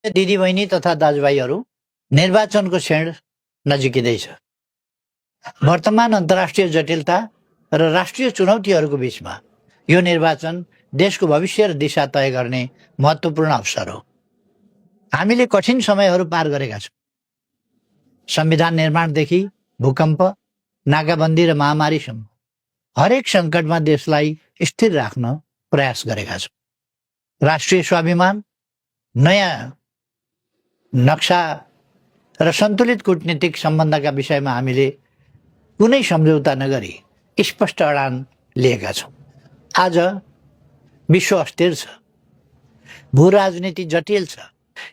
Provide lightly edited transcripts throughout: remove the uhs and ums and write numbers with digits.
दिदीबहिनी तथा दाजुभाइहरू, निर्वाचनको क्षण नजिकिँदैछ। वर्तमान अन्तर्राष्ट्रिय जटिलता र राष्ट्रिय चुनौतीहरूको बीचमा यो निर्वाचन देशको भविष्य र दिशा तय गर्ने महत्त्वपूर्ण अवसर हो। हामीले कठिन समयहरू पार गरेका छौँ। संविधान निर्माणदेखि भूकम्प, नाकाबन्दी र महामारीसम्म हरेक सङ्कटमा देशलाई स्थिर राख्न प्रयास गरेका छौँ। राष्ट्रिय स्वाभिमान, नयाँ नक्सा र सन्तुलित कूटनीतिक सम्बन्धका विषयमा हामीले कुनै सम्झौता नगरी स्पष्ट अडान लिएका छौँ। आज विश्व अस्थिर छ, भू राजनीति जटिल छ।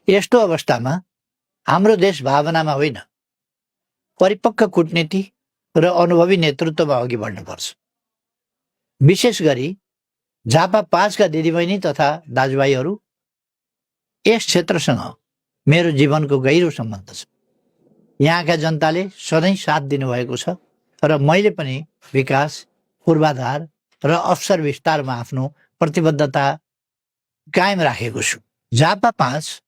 यस्तो अवस्थामा हाम्रो देश भावनामा होइन, परिपक्व कूटनीति र अनुभवी नेतृत्वमा अघि बढ्नुपर्छ। विशेष गरी झापा 5 का दिदीबहिनी तथा दाजुभाइहरू, यस क्षेत्रसँग मेरो जीवनको गहिरो सम्बन्ध छ। यहाँका जनताले सधैँ साथ दिनुभएको छ र मैले पनि विकास, पूर्वाधार र अवसर विस्तारमा आफ्नो प्रतिबद्धता कायम राखेको छु। झापा 5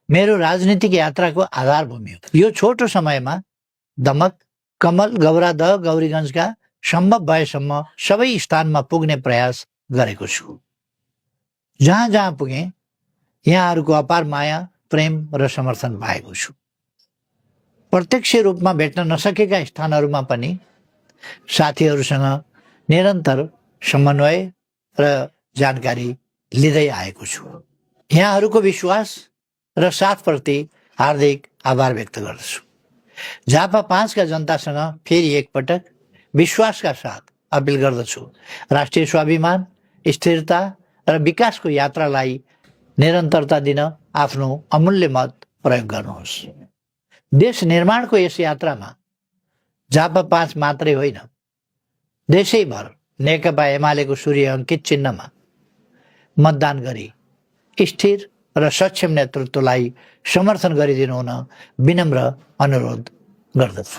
मेरो राजनीतिक यात्राको आधारभूमि हो। यो छोटो समयमा दमक, कमल, गौरादह, गौरीगञ्जका सम्भव भएसम्म सबै स्थानमा पुग्ने प्रयास गरेको छु। जहाँ जहाँ पुगेँ यहाँहरूको अपार माया, प्रेम र समर्थन पाएको छु। प्रत्यक्ष रूपमा भेट्न नसकेका स्थानहरूमा पनि साथीहरूसँग निरन्तर समन्वय र जानकारी लिँदै आएको छु। यहाँहरूको विश्वास र साथप्रति हार्दिक आभार व्यक्त गर्दछु। झापा 5 का जनतासँग फेरि एकपटक विश्वासका साथ अपिल गर्दछु, राष्ट्रिय स्वाभिमान, स्थिरता र विकासको यात्रालाई निरन्तरता दिन आफ्नो अमूल्य मत प्रयोग गर्नुहोस्। देश निर्माणको यस यात्रामा झापा 5 मात्रै होइन, देशैभर नेकपा एमालेको सूर्य अङ्कित चिन्हमा मतदान गरी स्थिर र सक्षम नेतृत्वलाई समर्थन गरिदिनु हुन विनम्र अनुरोध गर्दछु।